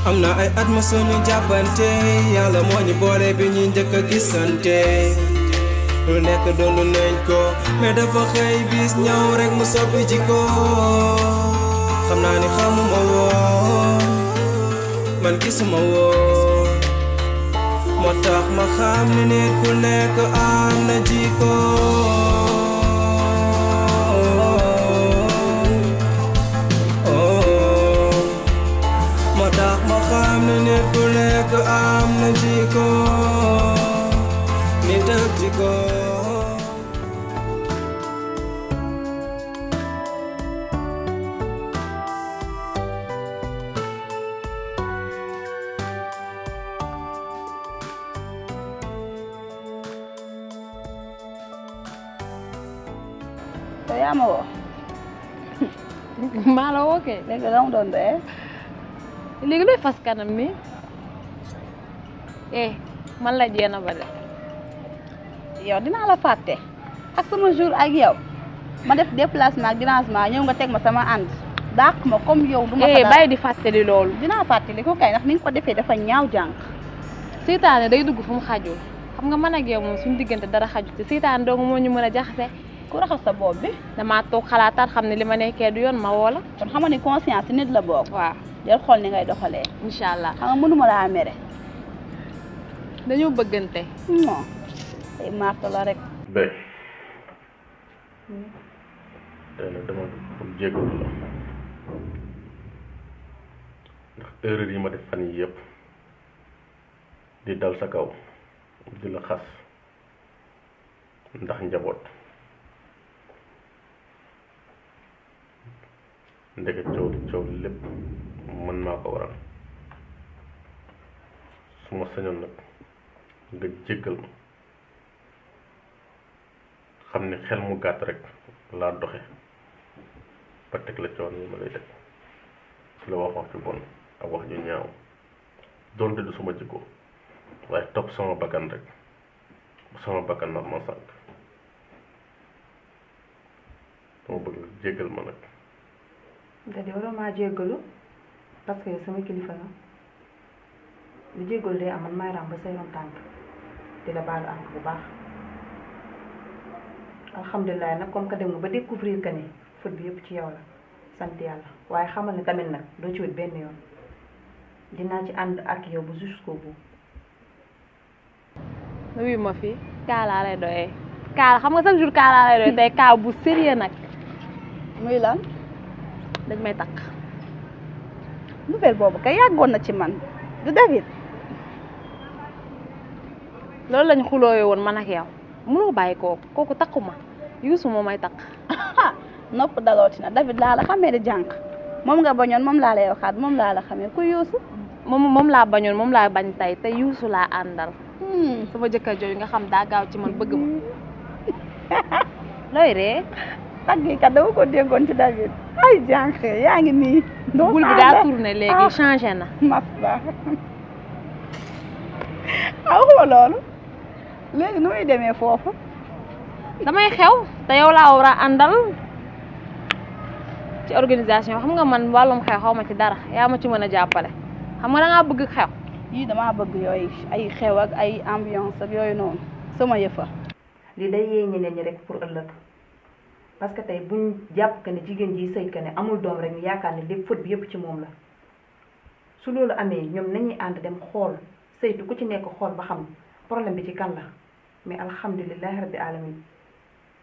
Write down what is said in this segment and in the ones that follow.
am na ay at ma suñu jàppante yàlla moo ñu boole bi ñuy njëkk a gisante lu nekk doon nañ ko mais dafa xëy bis ñëw rek mu soppi jikko xam naa ni xamuma woon man gisuma woon moo tax ma xam ni nit ku nekk am na jikko moo tax ma xam ni nit ku nekk am na jikko nit ak jikko yaa ma woo maa la woo kay léegi la mu doon doyee léegi looy fas kanam ni man la jeena ba de yow dinaa la fàtte ak sama jour ak yow ma def déplacement ak dérangement ñëw nga teg ma sama ànd dàq ma comme yow du ma fa dara bàyyi di fàttali loolu dinaa fàttali ko kay ndax ni nga ko defee dafa ñaaw jànq seytaane day dugg fu mu xajul xam nga man ak yow moom suñu diggante dara xajul te seytaane dong moo ñu mën a jaxase ku raxas sa bopp bi damaa toog xalaataat xam ne li ma nekkee du yoon ma woo la kon xam nga ni conscience nit la bokk waaw del xool ni ngay doxalee incha allah xam nga mënuma laa mere dañoo bëggante non ay marto la rek bay tey nag dama pour jégalu la ndax erreur yi ma def fan yi yëpp di dal sa kaw di la xas ndax njaboot ndeke coow li lépp mën maa ko waral su ma sañoon nag nga jéggal ma xam ne xel mu gàtt rek laa doxe ba teg la coono yi ma lay teg ci la wax ju bon ak wax ju ñaaw doonte du suma jikko waaye topp sama bakkan rek sama bakkan nar ma sànk dama bëgg jéggal ma nag da di waroo maa jéggalu parce que sama kilifa la lu jéggalu day am man may ram ba say ron tànk di la baalu àq bu baax alhamdulilah nag comme que dem nga ba découvrir que ni faute bi yëpp ci yow la sant yàlla waaye xamal ne tamit nag doo ci wut benn yoon dinaa ci ànd ak yow ba jusqu'au bout. wuyu ma fi kaa laa lay doyee kaa xam nga chaque jour kaa laa lay doyee tey kaa bu sérieux nag muy lan dañ may takk nouvelle boobu kay yàggoon na ci man du David loolu lañ xulooyee woon man ak yow mënoo bàyyi kooku takkuma Youssou moo may takk nopp dalooti na David laa la xamee di jànq moom nga bañoon moom laa lay waxaat moom laa la xamee ku Youssou moom laa bañoon moom laa bañ tey te Youssou laa àndal sama jëkkër jooju nga xam daa gaaw ci man bëgg ma looy ree tagg yi kat dama ko déggoon ci David ay jànq yaa ngi nii bul bi daa tourné léegi changé na masta awuma loolu léegi nu muy demee foofu damay xew te yow laa war a àndal ci organisation xam nga man wàllum xew xaw ma ci dara yaa ma ci mën a jàppale xam nga da ngaa bëgg xew yii damaa bëgg yooyu ay xew ak ay ambiance ak yooyu noonu sama yëfa li day yee ñeneen ñi rek pour ëllëg parce que tey buñ jàpp que ne jigéen ji sëy que ne amul doom rek ñu yaakaar ne lépp faute bi yëpp ci moom la su loolu amee ñoom nañuy ànd dem xool saytu ku ci nekk xool ba xam problème bi ci kan la mais alhamdulilahi rabbi alamin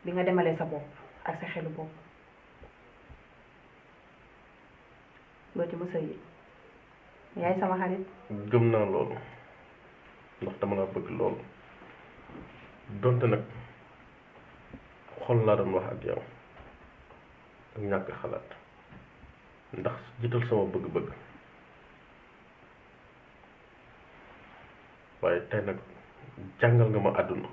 bi nga demalee sa bopp ak sa xelu bopp loo ci mos a yi yaay sama xarit gëm naa loolu ndax dama la bëgg loolu donte nag xol laa doon wax ak yow ak ñàkk xalaat ndax jiital sama bëgg-bëgg waaye tey nag jàngal nga ma àdduna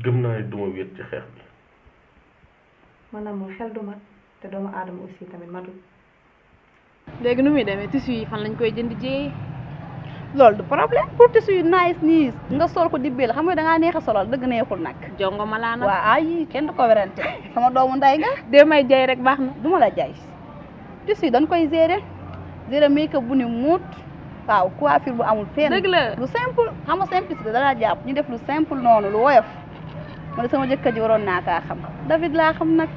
gëm naa ne duma wéet ci xeex bi maanaam mu xel du mat te doomu aadama aussi tamit matul léegi nu muy demee tissu yi fan lañ koy jënd jee loolu du problème pour tissu yu nice nii nga sol ko dibbee la xam nga dangaa neex a solal dëgg neexul nag jongo ma laa nag waaw ay kenn du ko werante sama doomu nday nga dee may jay rek baax na duma la jaay tissu dañ koy gérer make-up bu ni muut waaw coiffure bu amul fenn. dëgg la lu simple xam nga simplicité dara jàpp ñu def lu simple noonu lu woyof man sama jëkkër ji waroon naa kaa xam David laa xam nag.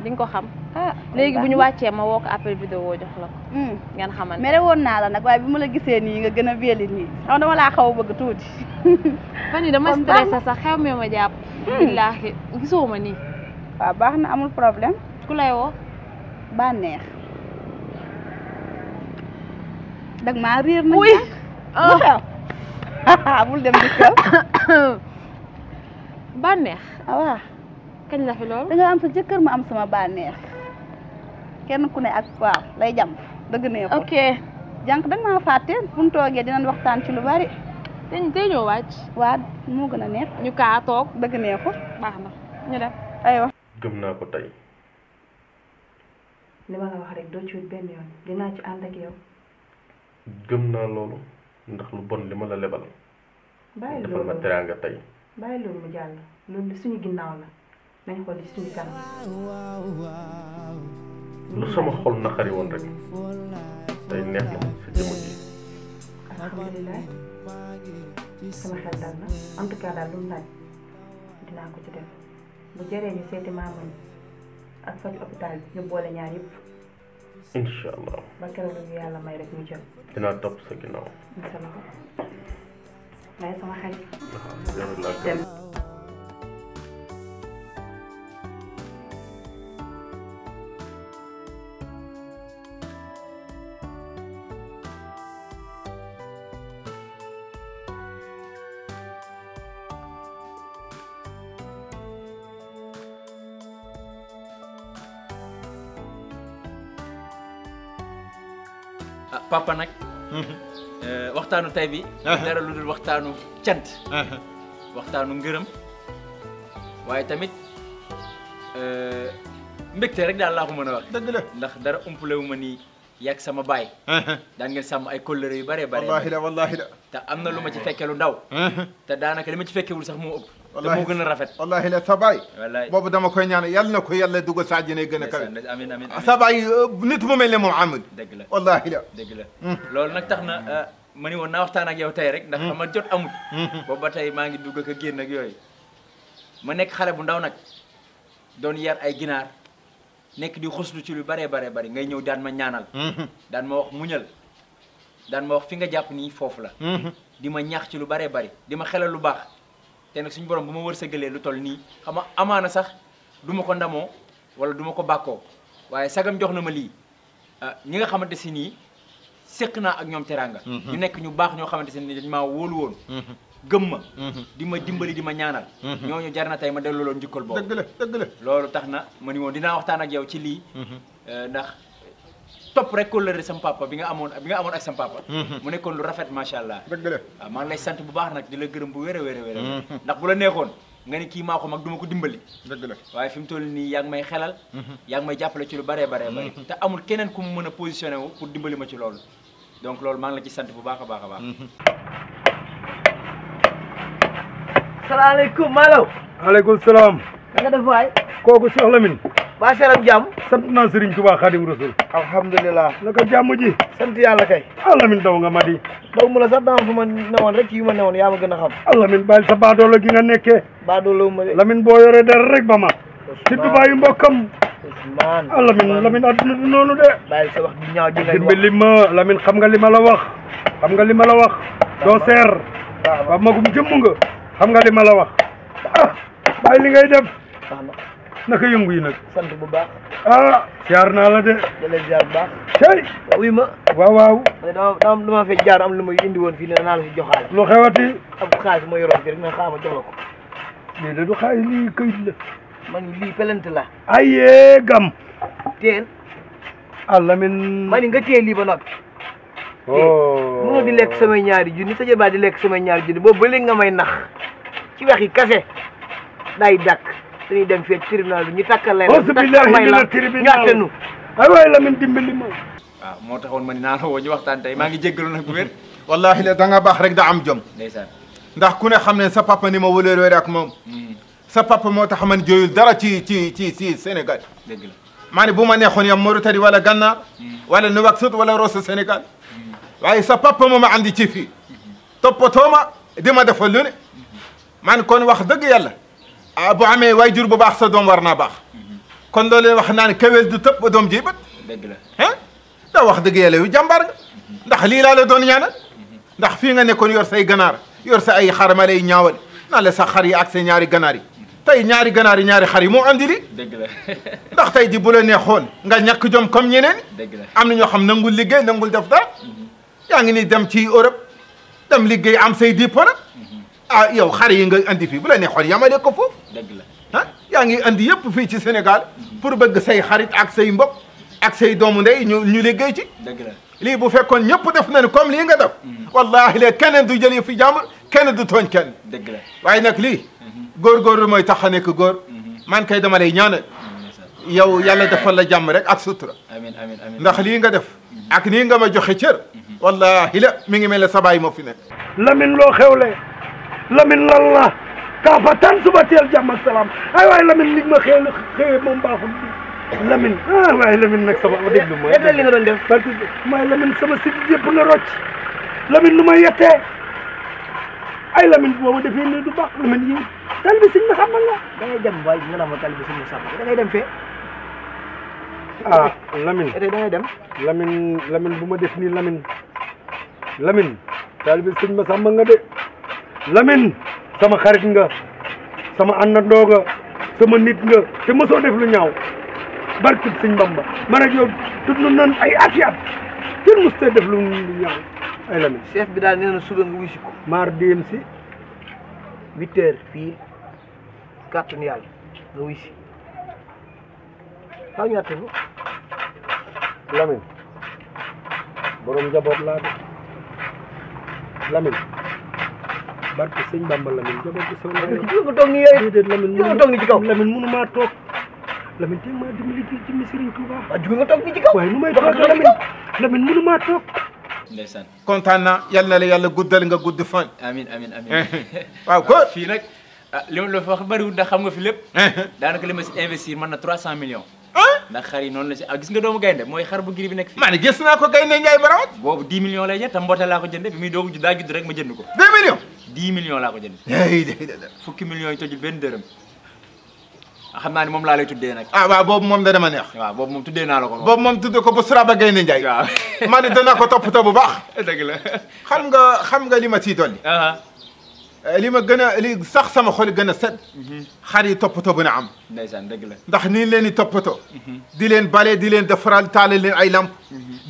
di nga ko xam. ah léegi bu ñu wàccee ma woo ko appel vidéo jox la ko. ngeen xamante mere woon naa la nag waaye bi ma la gisee nii nga gën a beeli nii xam dama laa xaw a bëgg tuuti. fan yii dama stressé sax xew mi ma jàpp. billaahi gisoo ma nii. waaw baax na amul problème. ku lay woo. bànneex. dag maa riir nag. uy bu xew. bul dem dikkal. bànneex. waaw. kañ la fi loolu. da nga am sa jëkkër ma am sama bànneex. kenn ku ne ak waaw lay jam dëgg neexul. ok. jànk dag maa fàtte bu ñu toogee dinañ waxtaan ci lu bari. tey ñoo wàcc. waa moo gën a neex. ñu kaa toog. dëgg neexul. baax na ñu dem. aywa. gëm naa ko tey. li ma la wax rek doo ci wut benn yoon dinaa ci ànd ak yow. gëm naa loolu ndax lu bon li ma la lebal. bàyyi defal ma loolu teraanga tey. bàyyi loolu mu jàll loolu suñu ginnaaw la nañ xool ci suñu kanam. lu sama xol naqari woon rek tey neex na sa jëmm ji. alhamdulilah sama xel dal na en tout cas daal lu mu laaj dinaa ko ci def bu jëree ñu seeti maamam ak faju hôpital bi ñu boole ñaar yëpp incha allah ba keroog ñu yàlla may rek ñu jël. dinaa topp sa ginnaaw. incha allah may sama xarit. waaw yow laa dem. papa nag waxtaanu tay bi dara lu dul waxtaanu cant waxtaanu ngërëm waaye tamit mbégte rek daal laa ko mën a wax dëgg la ndax dara umpale wu ma nii yàgg sama baay daan ngeen sàmm ay kóllëre yu bare bare wallahi la wallahi la te am na lu ma ci fekke lu ndaw te daanaka li ma ci fekkewul sax moo ëpp te moo gën a rafet wallahi la sa baay wallaay boobu dama koy ñaan yàlla na ko yàlla dugal sa àjjana gën a kawe amiin amiin sa baay nit mu mel ne moom amul dëgg la wallahi la dëgg la loolu nag tax na ma ni woon naa waxtaan ak yow tey rek ndax xam nga jot amut boobu ba tey maa ngi dugg ak a génn ak yooyu ma nekk xale bu ndaw nag doon yar ay ginaar nekk di xuslu ci lu bare bare bari ngay ñëw daan ma ñaanal daan ma wax muñal daan ma wax fi nga jàpp nii foofu la di ma ñaax ci lu bare bari di ma xelal lu baax te nag suñu borom bu ma wërsëgalee lu toll nii xam nga amaana sax du ma ko ndamoo wala du ma ko bàkkoo waaye sagam jox na ma lii ñi nga xamante si nii séq naa ak ñoom teraanga ñu nekk ñu baax ñoo xamante si nii dañ maa wóolu woon gëm ma di ma dimbali di ma ñaanal ñooñu jar na tey ma delloo loon njukkal boobu dëgg la dëgg la loolu tax na ma ni woon dinaa waxtaan ak yow ci lii ndax topp rek kóllëre sama papa bi nga amoon ak sama papa mu nekkoon lu rafet macha allah dëgg la waaw maa ngi lay sant bu baax nag di la gërëm bu wér a wér a wér ndax bu la neexoon nga ni kii maa ko mag du ma ko dimbali dëgg la waaye fi mu toll nii yaa ngi may xelal yaa ngi may jàppale ci lu bare bare bare te amul keneen ku mu mën a positionné wu pour dimbali ma ci loolu donc loolu maa ngi la ci sant bu baax a baax a baax salaamaaleykum Malaw. maaleykum salaam. na nga def waay. kooku Cheikh Lamine. waa seeram jàmm. sant naa Serigne Touba Khadim Rasoul. alhamdulilah. naka jàmm ji. sant yàlla kay. Lamine daw nga ma di. daw mu la sax dama fu ma newoon rek ci yu ma newoon yaa ma gën a xam. Lamine bàyyi sa baadoolo gi nga nekkee. baadoolo ma de. Lamine boo yoree dara rek ba ma. ci bàyyi mbokkam. Ousmane. Lamine adduna du noonu de. bàyyi sa wax ju ñaaw ji ngay wax. dimbali ma Lamine xam nga li ma la wax. xam nga li ma la wax. doo seer. waaw magum jëmm nga. xam nga li ma la wax. bàyyi li ngay def. naka yëngu yi nag. sant bu baax. siyaar naa la de. jëlee ziar bu baax. tey. wuy ma. waaw waaw. dama fee jaar am lu muy indi woon fii ne naa la fi joxaale. lu xewati. am xaalis ma yoroon fii rek na xaaral ma jox la ko. lii de du xaalis lii këyit la. man lii pelante la. ayee gam. teel. Lamine. ma ni nga teel lii ba noppi. oh. mënoo di lekk samay ñaari junni sa jëbaat di lekk samay ñaari junni boobu ba léegi nga may nax ci waxi kase day dakk dañuy dem fii tribunal bi ñu takkal lay la tribunal ay waay Lamine dimbali ma. waaw moo taxoon ma ni naa la woo ñu waxtaan tey maa ngi jéggalu nag bu wér wallahi la da nga baax rek da am jom ndeysaan ndax ku ne xam ne sa papa ni ma wëleeree ak moom sa papa moo tax man jooyul dara ci Sénégal dëgg la maa ne bu ma neexoon yam Mauritanie wala Gànnaar wala Nouakchott wala Rosso Sénégal waaye sa papa moo ma andi ci fii toppatoo ma di ma defal lu ne maa ne kon wax dëgg yàlla bu amee waajur bu baax sa doom war naa baax kon loolu wax naa ne kewel du tëb ba doom ji bët dëgg la ah da wax dëgg yàlla yu jàmbaar nga ndax lii laa la doon ñaanal ndax fii nga nekkoon yor say ganaar yor sa ay xar ma lay ñaawal naan la sa xar yi ak sa ñaari ganaar yi tey ñaari ganaar yi ñaari xar yi moo andi li dëgg la ndax tey ji bu la neexoon nga ñàkk jom comme ñeneen dëgg la am na ñoo xam nangul liggéey nangul def dara yaa ngi ni dem ci Europe dem liggéey am say diplôme ah yow xar yi nga andi fii bu la neexoon yamale ko foofu dëgg la ah yaa ngi andi yëpp fii ci Sénégal pour bëgg say xarit ak say mbokk ak say doomu ndey ñu liggéey ci dëgg la lii bu fekkoon ñëpp def nañu comme lii nga def wallahi le keneen du jëlee fi jàmbur kenn du tooñ kenn dëgg la waaye nag lii góorgóorlu mooy tax a nekk góor man kay dama lay ñaanal yow yàlla defal la jàmm rek ak sutura amiin amiin amiin ndax lii nga def ak nii nga ma joxe cër wallahi la mi ngi mel ne sa baay moo fi nekk Lamine loo xewle Lamine lan la kaa fa tan suba teel jàmm ak salaam ay waay Lamine li ma xëyee moom baaxul Lamine ah waaye Lamine nag sama déglu ma yetteel li nga doon def parce que mooy Lamine sama sidit yëpp na rocc Lamine nu ma yettee ay Lamine boo ma defee nii du baax Lamine yi tal bi sëñ ma xam nga da ngay dem waaye nga naa ma tal bi sëñ ma sàmm da ngay dem fee ah Lamine da ngay dem Lamine bu ma def nii Lamine tal bi sëñ ma sàmm nga de Lamine sama xarit nga sama àndandoo nga sama nit nga te mosoo def lu ñaaw barke sëñ Bamba man ak yow tudd nan ay at kenn mos def lu ñaaw ay Lamine chef bi daal nee na suba nga wusi ko maar déem si 8 heures fii kàttanu yàlla nga wusi xaw ñu àtte Lamine borom njaboot laa de Lamine barke sëñ Bamba Lamine njaboot bi sama nga toog nii yooyu déedéet Lamine nga toog nii ci kaw Lamine mënu maa toog Lamine tey maa dimbali ci jëmmi Serigne Touba waaw jóge nga toog nii ci kaw waaye nu may toog Lamine mënu maa toog ndeysaan kontaan naa yal na la yàlla guddal nga gudd fan amiin amiin amiin waaw ko fii nag li ma la fa wax bëriwul ndax xam nga fi lépp daanaka li ma si investir mën na 300 millions ndax xar yi noonu la si gis nga doomu gaynde mooy xar bu giri bi nekk fii maa ne gis naa ko gaynde Njaay barawat boobu 10 millions lay jar te mboote laa ko jënde bi muy doogu daa judd rek ma jënd ko 2 millions 10 millions laa ko jënd fukki millions yi tojul benn dërëm xam naa ni moom laa lay tuddee nag ah waaw boobu moom da dama neex waaw boobu moom tuddee naa la ko boobu moom tuddee ko bu Suraba gaynde Njaay waaw maa ne danaa ko toppatoo bu baax dëgg la xam nga li ma ciy dolli li ma gën a li sax sama xol gën a set xar yi toppatoo bu na am ndeysaan dëgg la ndax nii leen di toppatoo di leen bale di leen defaral taale leen ay lamp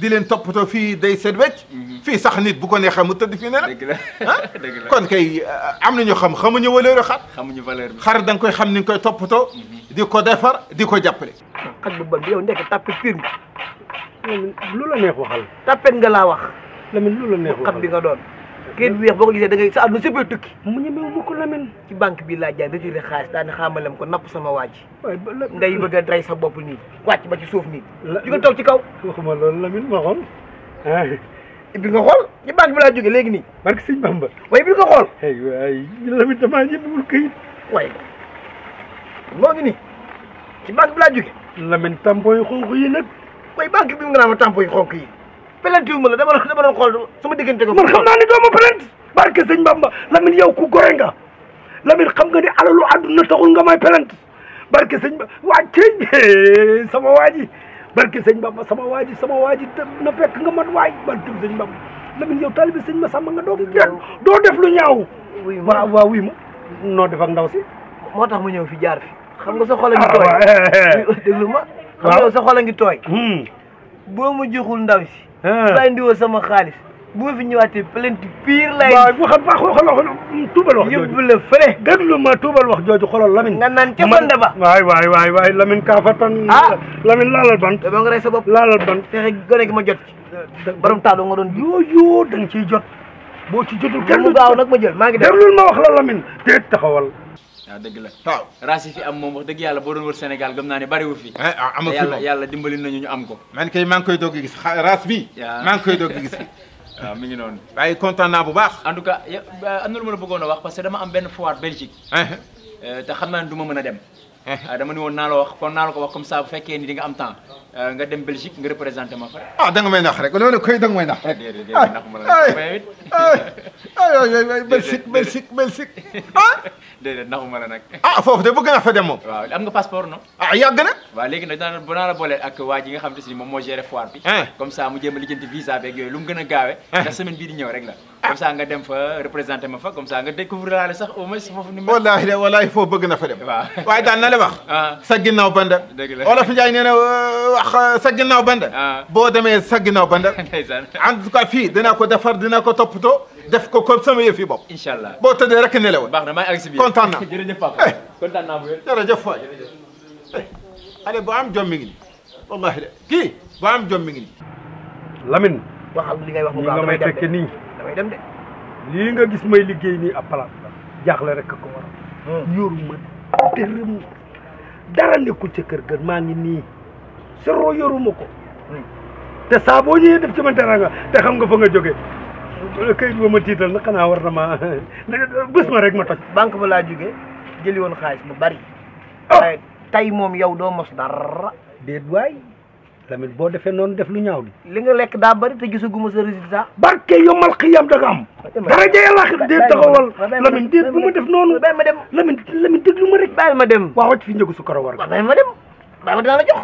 di leen toppatoo fii day set wecc fii sax nit bu ko neexee mu tëdd fii ne la dëgg la dëgg la kon kay am nañu xamuñu valeur xar xamuñu valeur bi xar da nga koy xam ni nga koy toppatoo di ko defar di ko jàppale xaj bu bon bi yow ndekk tàppet pire nga Lamine lu la neex waxal tàppet nga laa wax Lamine lu la neex waxal xam bi nga doon kayit bu weex boo ko gisee da ngay sa àdduna sëppee tukki mu ñemewu ma ko Lamine ci banque bi laa jaay retiré xaalis daal ne xaamalem ko napp sama waaj waaye ngay bëgg a rey sa bopp nii wàcc ba ci suuf nii ju nga toog ci kaw waxuma loolu Lamine ma xool bi nga xool ci banque bi laa jóge léegi nii barke sëñ Bamba waaye bi nga xool ay waay Lamine damaa ñemewul kayit waaye moo ngi nii ci banque bi laa jóge Lamine tampon yu xonq yi nag waaye banque bi nga naa ma tampon yu xonq yi pelanti wu ma la dama doon xool sama diggante ko man xam naa ni doo ma plainte barke sëñ Bamba Lamine yow ku gore nga Lamine xam nga ni alalu àdduna taxul nga may plainte barke sëñ Bamba waa ceeñ sama waa ji barke sëñ Bamba sama waa ji na fekk nga mat waay barke sëñ Bamba Lamine yow taalibe sëñ ma sàmm nga doo def lu ñaaw waaw wuy ma noo def ak ndaw si moo tax ma ñëw fi jaar fi xam nga sa xol a ngi tooy déglu ma xam nga yow sa xol a ngi tooy boo ma joxul ndaw si lay ndiwoo sama xaalis bu ma fi ñëwaatee plainte pire lay waaw waxal tuubal wax jooju yóbbu la fële déglu ma tuubal wax jooju xoolal Lamine nga naan ca fonde ba waay Lamine kaa fa tan Lamine laalal ban te ba nga rey sa bopp laalal ban fexe gone gi ma jot ci borom taado nga doon yoo da nga ciy jot boo ci jotul kenn mu gaaw nag ma jël maa ngi def déglul ma wax la Lamine déet taxawal waaw dëgg la waaw race yi fi am moom wax dëgg yàlla boo doon wër Sénégal gëm naa ne bariwul fi ama fi moom yàlla dimbali nañu ñu am ko man kay maa ngi koy doog gis race bi maa ngi koy doog gis fi waaw mi ngi noonu waaye kontaan naa bu baax en tout cas am na lu ma la bëggoon a wax parce que dama am benn foire Belgique te xam naa ne du ma mën a dem dama ni woon naa la wax kon naa la ko wax comme ça bu fekkee ni di nga am temps nga dem Belgique nga représenté ma fa. ah da nga may nax rek loolu koy da nga may nax rek. Belgique ah. déedéet naxuma la nag. ah foofu de bëgg naa fa dem moom. waaw am nga passeport non. ah yàgg na. waaw léegi nag bu naa la booleel ak waa ji nga xam te si moom moo géré foire bi. comme ça mu jéem a lijjanti visa beeg yooyu lu mu gën a gaawee. ndax semaine bii di ñëw rek la. comme ça nga dem fa représenté ma fa comme ça nga découvrir laale sax au moins foofu ni mu. wallaahi foofu bëgg na fa dem. waaw waaye daan na la wax. sa ginnaaw banda. dëgg la Olof Ndiaye nee na wax sa ginnaaw banda. boo demee sa ginnaaw banda. ndeysaan en tout cas fii dinaa ko defar dinaa ko toppatoo def ko comme sama yëf yi bopp. incha allah boo tëddee rek ne la woon. baax na maa ngi agsi bi kontaan naa jërëjëf papa kontaan naa bu wér. jërëjëf waay allez boo am jom mi ngi nii wallaahi de kii boo am jom mi ngi nii. Lamine. waxal li ngay wax bu baax baax nga may fekke nii. damay dem de. lii nga gis may liggéey nii ab place la jaaxle rek ko war yoruma dërëm dara nekkul ca kër ga maa ngi nii sero yoruma ko te saa boo ñëwee def ci man teranga te xam nga fa nga jógee kayit ba ma tiital na xanaa war na ma bés ma rek ma toj. banque ba laa jógee jëli woon xaalis bu bari. waaye tey moom yow doo mos dara. déet waay Lamine boo defee noonu def lu ñaaw di li nga lekk daa bari te gisaguma sa résultat. barke yomal xiyam da nga am. dara jëye laaxir déet taxawal Lamine déet bu ma def noonu. bàyyi ma dem Lamine déglu ma rek. bàyyi ma dem. waaw wàcc fi njëgu su karo war nga. bàyyi ma dem bàyyi ma dinaa la jox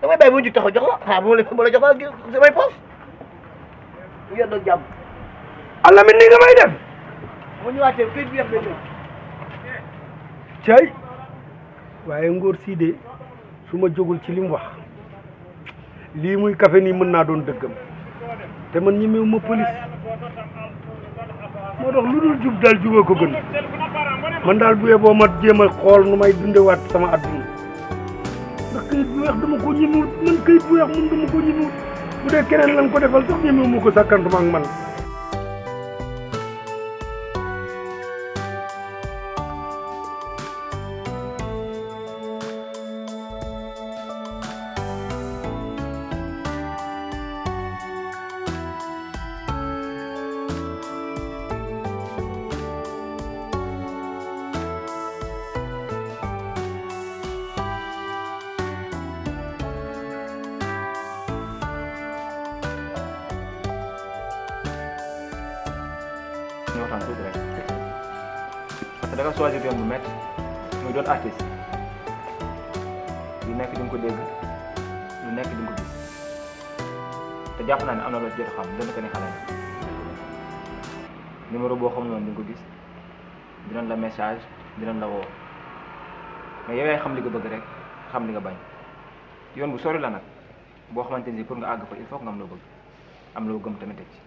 damay bàyyi bu ñu taxaw jox la xaa bu ma la jox la samay poos yor na jàmm. Lamine nii nga may def. bu ñëwaatee këyit bi yàq na cay waaye ngóor sii de su ma jógul ci li mu wax lii muy café nii mën naa doon dëggam te man ñemewu ma police moo tax lu dul jub daal juba ko gën man daal bu yeboo ma jéem a xool nu may dundewaat sama adduna ndax këyit bu weex dama ko ñemewut man këyit bu weex mun dama ko ñemewut bu dee keneen lañ ko defal sax ñemewu ma ko sàkkantuma ak man. ñu waxtaan tuuti rek parce que da nga choisir yoon bu métti muy doon artiste lu nekk di nga ko dégg lu nekk di nga ko gis te jàpp naa ne am na loo jot a xam dana ko ne xale na numéro boo xam noonu di nga ko gis dinañ la message dinañ la woo mais yow yaay xam li nga bëgg rek xam li nga bañ yoon bu sori la nag boo xamante ni pour nga àgg fa il faut que nga am loo bëgg am loo gëm tamit teg ci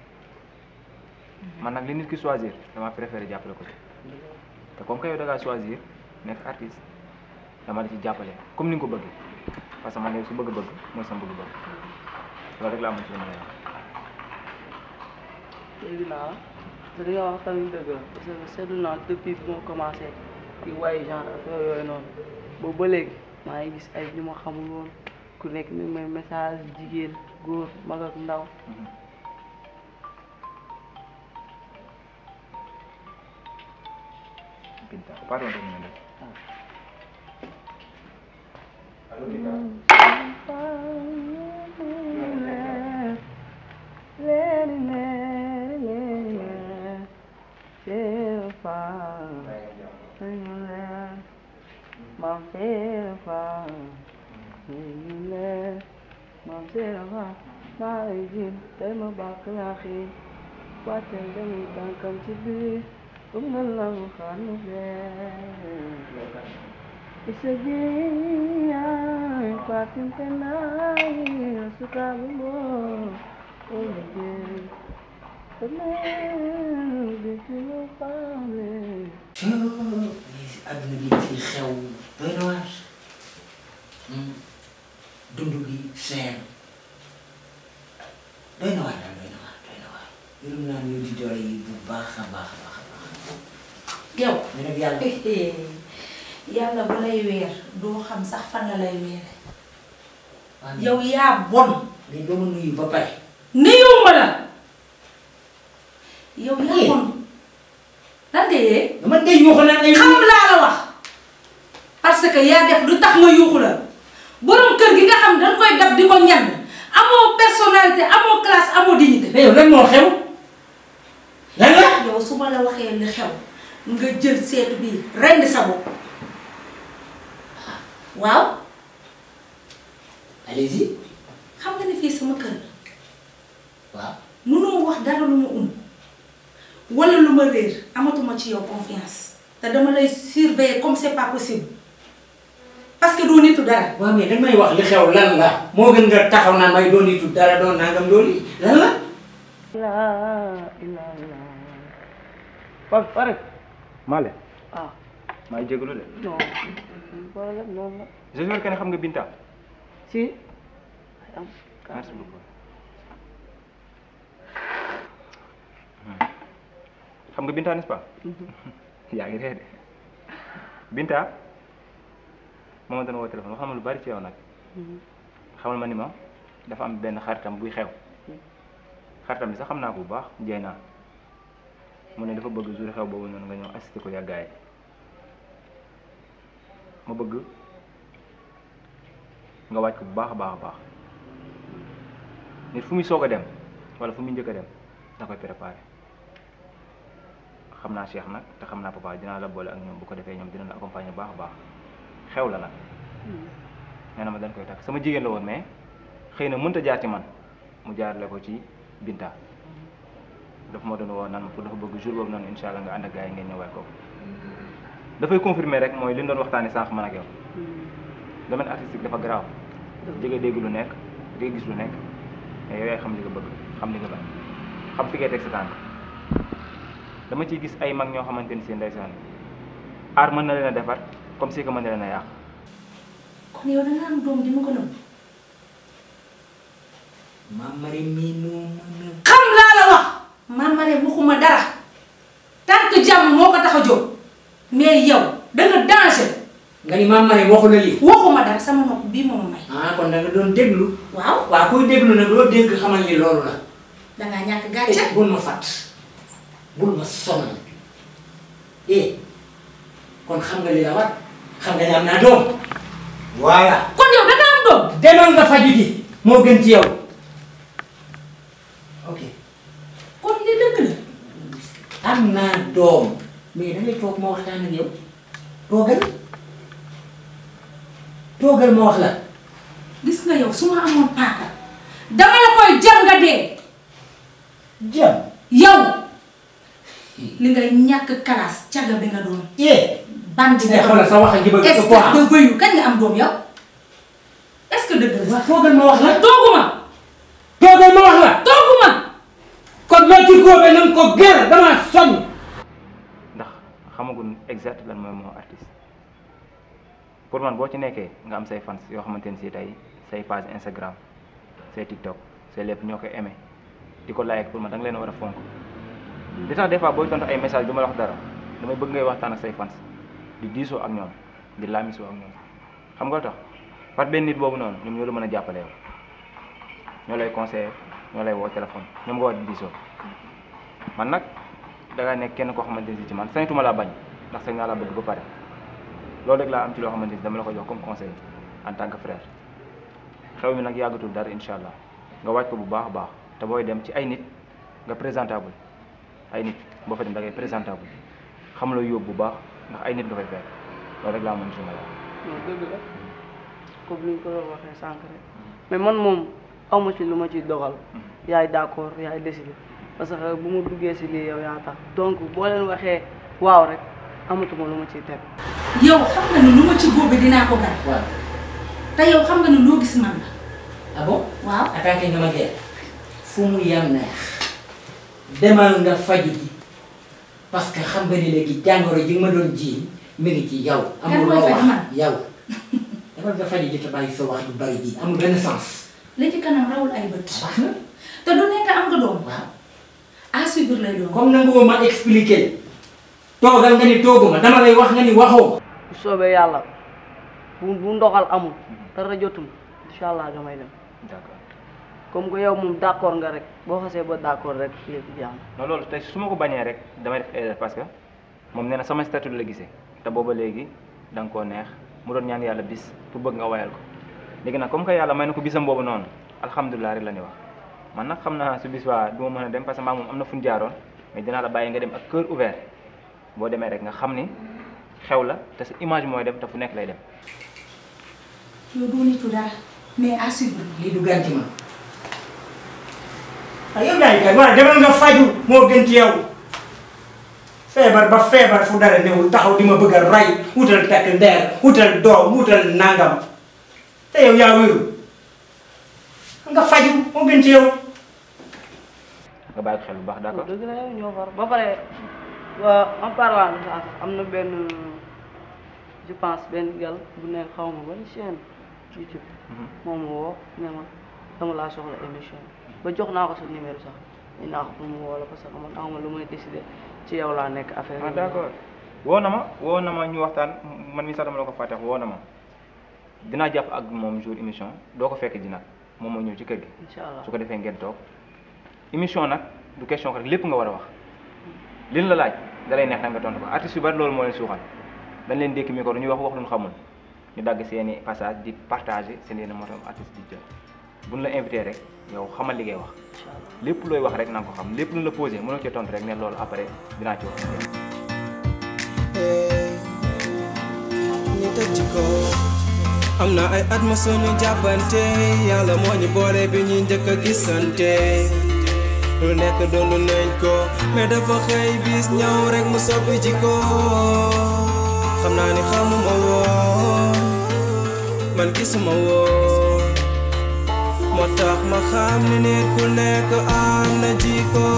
man nag li nit ki choisir dama préféré jàppale ko ci te comme que yow da ngaa choisir nekk artiste dama la ci jàppale comme ni nga ko bëggee parce que man yow su bëgg-bëgg mooy sama bëgg-bëgg loolu rek la amoon ci li ma lay wax. léegi naa te li nga wax tamit dëgg la parce que seetlu naa depuis bi ma commencé di waaye genre affaire yooyu noonu boobu ba léegi maa ngi gis ay ñu ma xamul woon ku nekk ni may message jigéen góor mag ak ndaw. Binta, pardon de me adduna bi fi xew doy na waar dund gi seer doy na waar daal doy na waar yërëm naa yow di doole yi bu baax a baax a baax a baax yow ñu nag yàlla yàlla ba lay weer doo xam sax fan la lay weere yow yaa bon dañ doo ma nuyu ba pare nuyuwuma la yow yaa bon lan de yee man de yoo xam naa xam laa la wax parce que yaa def lu tax ma yuuxu la borom kër gi nga xam dañ koy dab di ko ñan amoo personnalité amoo classe amoo dignité. mais yow lan moo xew lan la. yow su ma la waxee li xew nga jël seetu bii rendi sa bopp waaw. allez-y. xam nga ne fii sama kër la. waaw. mënoo wax dara lu ma wala lu ma réer amatuma ci yow confiance te dama lay surveiller comme c'est pas possible parce que doo nitu dara. waaw mais dañ may wax li xew lan la moo gën nga taxaw naan may doo nitu dara doo nangam loolu lan la. Pape pare. Male. ah. maa ngi jégalu de. non problème noonu la. j'espère que ne xam nga Binta. si. merci beaucoup. xam nga Binta n'est-ce pas. yaa ngi ree de Binta moo ma doon woo téléphone wax na lu bari ci yow nag. xamal ma ni ma dafa am benn xaritam buy xew xaritam bi sax xam naa ko bu baax jeey naa mu ne dafa bëgg jour xew boobu noonu nga ñëw assister ko yàggaay ma bëgg nga wàcc ko bu baax a baax a baax nit fu muy soog a dem wala fu muy njëkk a dem da koy préparé xam naa Cheikh nag te xam naa papa dinaa la boole ak ñoom bu ko defee ñoom dina la accompagner baax a baax xew la nag nee na ma dañ koy takk sama jigéen la woon mais xëy na mënta jaar ci man mu jaarale ko ci Binta dafa ma doon woo naan ma pour dafa bëgg jour boobu noonu incha allah nga ànd ak gars yi ngeen ñëw waay ko dafay confirmer rek mooy li ñu doon waxtaanee sànq man ak yow domaine artistique dafa garaaw jege dégg lu nekk jege gis lu nekk mais yow yaay xam li nga bëgg xam li nga bañ xam fi ngay teg sa tànk dama ciy gis ay mag ñoo xamante ni seen ndeysaan aar mën na leen a defar comme si que mën na leen a yàq. kon yow da nga am doom di ma ko nëbb. Mame Marème mii noo mën a. xam laa la wax. Mame Marème waxuma dara tant que jàmm moo ko tax a jóg mais yow da nga danger. nga ni Mame Marème waxu la lii. waxuma dara sama nopp bii moo ma may. ah kon da nga doon déglu. waaw waaw kuy déglu nag loo dégg xamal ni loolu la. da ngaa ñàkk gàcce. bul ma fàtt bul ma sonal kon xam nga li la war xam nga ne am naa doom. voilà. kon yow da nga am doom. demal nga faju ji moo gën ci yow. ok. kon li dëgg la. am naa doom mais da ngay toog ma waxtaan ak yow toogal ma wax la. gis nga yow su ma amoon paaka dama la koy jam nga dee. jam. yow li ngay ñàkk classe caga bi nga doon. bandi nga xoolal sa wax ak ji bëgg est-ce que de voyou kañ nga am doom yow est-ce que dëgg la. waaw toogal ma wax la. tooguma. toogal ma wax la. tooguma. kon loo ci góobee na nga ko ger damaa sonn. ndax xamaguñ exact lan mooy moo artiste pour man boo ci nekkee nga am say fans yoo xamante ni si tey say page Instagram say TikTok say lépp ñoo koy aimé di ko like pour man da nga leen war a fonk li tax des fois booy tontu ay message du ma la wax dara damay bëgg ngay waxtaan ak say fans di diisoo ak ñoom di laamisoo ak ñoom xam nga tax par benn nit boobu noonu ñoom ñoo la mën a jàppale yow ñoo lay conseiller ñoo lay woo téléphone ñoom nga war di diisoo man nag dangaa nekk kenn koo xamante ni ci man sañtuma laa bañ ndax sañ naa laa bëgg ba pare loolu rek laa am ci loo xamante ni dama la ko jox comme conseil en tant que frère xew mi nag yàggatul dara incha allah nga waaj ko bu baax a baax te booy dem ci ay nit nga présentable ay nit boo fa dem da ngay présentable xam la yóbbu bu baax ndax ay nit nga fay fekk loolu rek laa mën ci ma la. non dëgg la comme ni ñu ko doon waxee sànq rek mais man moom awma ci lu ma ciy dogal yaay d'accord yaay décidé parce que bu ma duggee si lii yow yaa tax donc boo leen waxee waaw rek amatuma lu ma ciy teg. yow xam nga ni lu ma ci góobe dinaa ko gar. waaw te yow xam nga ni loo gis man la. ah bon. waaw attaqué nga ma gerte fu mu yam neex demal nga faju ji parce que xam nga ni léegi jàngoro ji nga ma doon jiiñ mi ngi ci yow. amul loo wax yow demal nga faju ji te bàyyi sa wax du bari ji amul benn sens. li ci kanam rawul ay bët. te du nekk am nga doom. waaw à suivre lay doon. comme nangu ma expliquer toogal nga ni tooguma dama lay wax nga ni waxoo. bu soobee yàlla bu ndoxal amul dara jotum incha allah damay dem. d'accord comme que yow moom d'accord nga rek boo xasee ba d'accord rek lépp jaam. non loolu tey su ma ko bañee rek damay def erreur parce que moom nee na sama statut la gisee te booba léegi da nga koo neex mu doon ñaan yàlla bis pour bëgg nga wayal ko léegi nag comme que yàlla may na ko bisam boobu noonu alhamdulilah rek la ñuy wax man nag xam naa su bis waa du ma mën a dem parce que maa moom am na fu ñu jaaroon mais dinaa la bàyyi nga dem ak cœur ouvert boo demee rek nga xam ni xew la te sa image mooy dem te fu nekk lay dem. yow doo nitu dara mais assuré lii du gan ci man. ah yow yaa ngi kay waaye demal nga faju moo gën ci yow feebar ba feebar fu dara newul taxaw di ma bëgg a ray wutal tekk ndeer wutal doom wutal nangam te yow yaa wéru nga faju moo gën ci yow. nga bàyyi ko xel bu baax d'accord. dëgg la yow ñoo far ba pare waa en parlant de ça am na benn je pense benn gal bu nekk xaw ma ban chaîne YouTube moom woo ne ma dama laa soxla émission ba jox naa ko sa numéro sax ñu naa ko pour mu woo la parce que man amuma lu may décider ci yow laa nekk affaire ah d'accord woo na ma ñu waxtaan man mi sax dama la ko fàtte woo na ma dinaa jàpp ak moom jour émission doo ko fekk ji nag moom moo ñëw ci kër gi. incha allah su ko defee ngeen toog émission nag du question rek lépp nga war a wax li la laaj da lay neex nag nga tontu ko artistes yu bari loolu moo leen suuxal dañ leen dékki micro ñuy wax lu ñu xamul ñu dagg seeni passage di partager seen yenn moo tax artiste di jël buñ la invité rek yow xamal li ngay wax lépp looy wax rek na nga ko xam lépp lu la posé mënoo cee tontu rek ne loolu après dinaa ci wax. ñu tëj ci ko am na ay at ma suñu jàppante yàlla moo ñu boole bi ñuy njëkk a gisante lu nekk doon nañ ko mais dafa xëy bis ñëw rek mu soppi ji ko xam naa ni xamuma woon man gisuma woon moo tax ma xam ni nit ku nekk am na jikko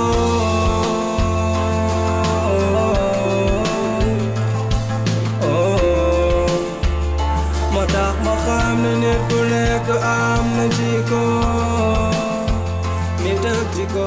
moo tax ma xam ni nit ku nekk am na jikko nit ak jikko